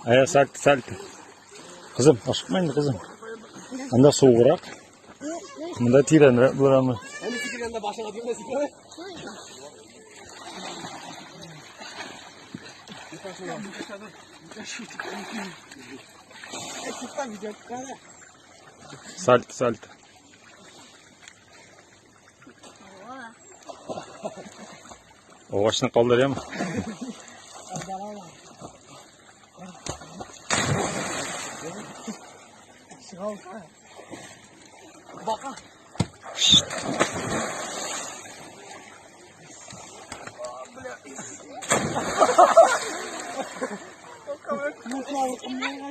Ая, сальто, сальто. Кызым, ашыкма инде, кызым. Анда суыграк. Монда тирәнрәк буламы? Әле сикергәндә башыңа тимә сикерә. Сальто, сальто. Агачны калдырам.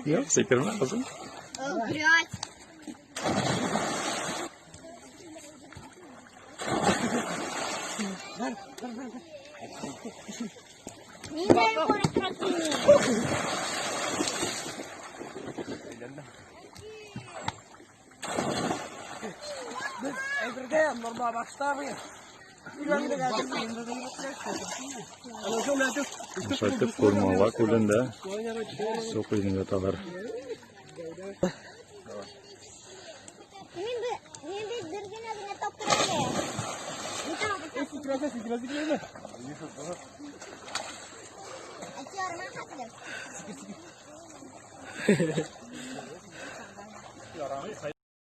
Юк, сикермә, кызым. Блять. Мин дә югары торасың. Әйбергә норма башта бу. Шайтып Курмала күлендә су коенып яталар. Мин бит мин бит бер генә генә тапкыр әле. Сикерәсә, сикерә, сикерә. Әтиярма хәтле.